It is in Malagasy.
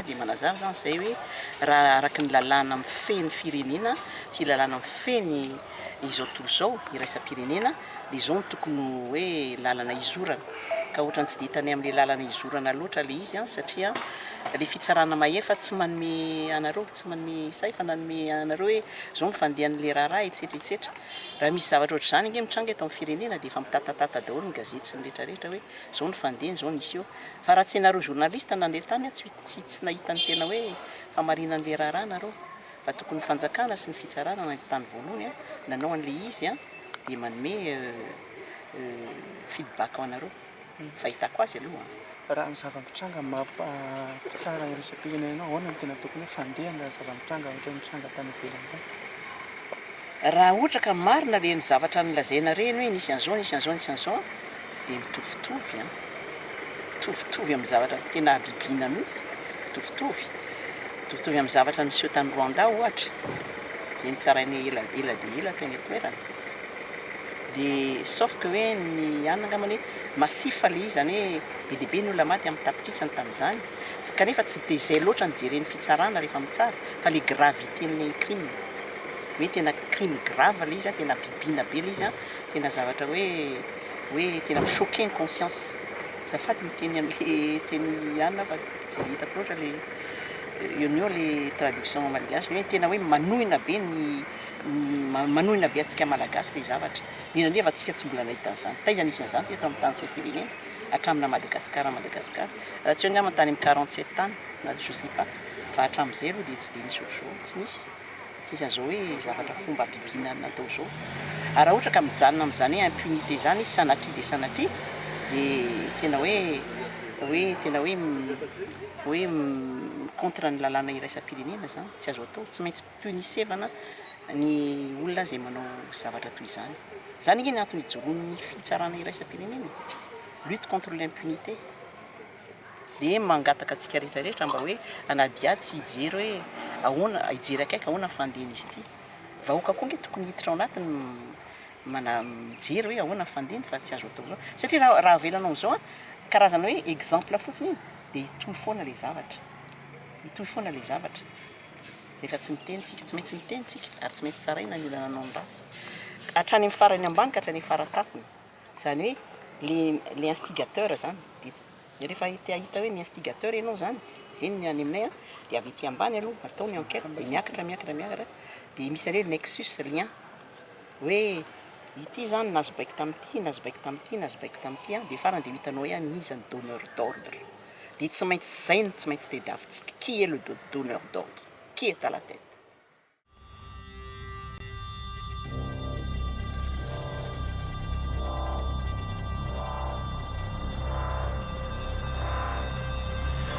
Dia manazava izany izay hoe raha araka ny lalàna mifehy ny firenena sy lalàna mifehy ny izao tontolo izao iraisam-pirenena, dia izao no tokony hoe lalana izorana. Ka ohatran'ny tsy dia hitanay amin'ilay lalana izorana loatra ilay izy an, satria ilay fitsarana mahefa tsy manome anareo, tsy manome sahy fa nanome anareo hoe izao ny fandehan'ilay raharaha etsetra etsetra. Raha misy zavatra ohatr'izany ange mitranga eto amin'ny firenena dia efa mitatatata daholo ny gazety sy ny rehetra rehetra hoe izao ny fandehany, izao ny niseho. Fa raha tsy ianareo journaliste nandeha tany an, tsy tsy nahita ny tena hoe fahamarinan'ilay raharaha nareo. Fa tokony ny fanjakana sy ny fitsarana nandeha tany voalohany an, nanao an'ilay izy an, dia manome feedback ho anareo. Fahitako azy aloha an. Raha ny zava-mitranga amin'ny maha mpitsara iraisam-pirenena anao, ahoana no tena tokony hoe fandehany raha zava-mitranga ohatran'ny nitranga tany ivelany tany? Raha ohatra ka marina ireny zavatra nolazaina ireny hoe nisy an'izao, nisy an'izao, nisy an'izao an, dia mitovitovy an, mitovitovy amin'ny zavatra tena habibiana mihitsy, mitovitovy, mitovitovy amin'ny zavatra niseho tany Rwanda ohatra, izay nitsaraina ela ela dia ela teny an-toerana, dia sauf que hoe ny any angambany hoe massif ilay izy, izany hoe be dia be ny olona maty amin'ny tapitrisany tamin'izany, kanefa tsy dia izay loatra no jeren'ny fitsarana rehefa mitsara fa ilay gravité-n'ilay crime. Hoe tena crime grave ilay izy an, tena habibiana be ilay izy an, tena zavatra hoe hoe tena mi-choquer ny conscience. Azafady miteny an'ilay teny ihany aho fa tsy dia hitako loatra ilay eo no eo ilay traduction malgache, hoe tena hoe manohina be ny ny manohina be antsika malagasy ilay zavatra. Indrindra indrindra fa antsika tsy mbola nahita an'izany. Taiza nisy an'izany teto amin'ny tany sy firenena hatramin'ny naha Madagasikara an'i Madagasikara. Raha tsy hoe angamba tany amin'ny 47 tany na je sais pas fa hatramin'izay aloha dia tsy dia nisy ohatr'izao, tsy nisy. Tsisy an'izao hoe zavatra fomba habibiana natao izao. Ary raha ohatra ka mijanona amin'izany hoe impunité izany izy sanatria dia sanatria dia tena hoe hoe tena hoe hoe contre ny lalàna iraisam-pirenena izany, tsy azo atao, tsy maintsy punisevana ny olona izay manao zavatra toy izany. Izany ange ny antony ijoroan'ny fitsarana iraisam-pirenena e, lutte contre l'impunité. Dia mangataka antsika rehetra rehetra mba hoe hanadihady sy hijery hoe ahoana, hijery akaiky ahoana ny fandehan'izy ity. Vahoaka koa ange tokony hiditra ao anatiny mana- mijery hoe ahoana ny fandehany fa tsy azo atao izao. Satria raha raha avelanao amin'izao an, karazana hoe exemple fotsiny iny dia hitohy foana ilay zavatra, hitohy foana ilay zavatra. Rehefa tsy miteny tsika, tsy maintsy miteny tsika ary tsy maintsy tsaraina ny olona nanao ny ratsy. Hatrany amin'ny farany ambany ka hatrany amin'ny fara-tampony. Izany hoe le le instigateur zany de rehefa te hahita hoe ny instigateur ianao zany, zay ny any aminay an, de avy ety ambany aloha atao ny enquête de miakatra miakatra miakatra de misy an'le hoe nexus lien hoe ity zany nahazo baiko tamin'ity, nahazo baiko tamin'ity, nahazo baiko tamin'ity an, de farany de ho hitanao hoe an'iza ny donneur d'ordre, de tsy maintsy zay no tsy maintsy tediavintsika, qui est le donneur d'ordre, qui est à la tête.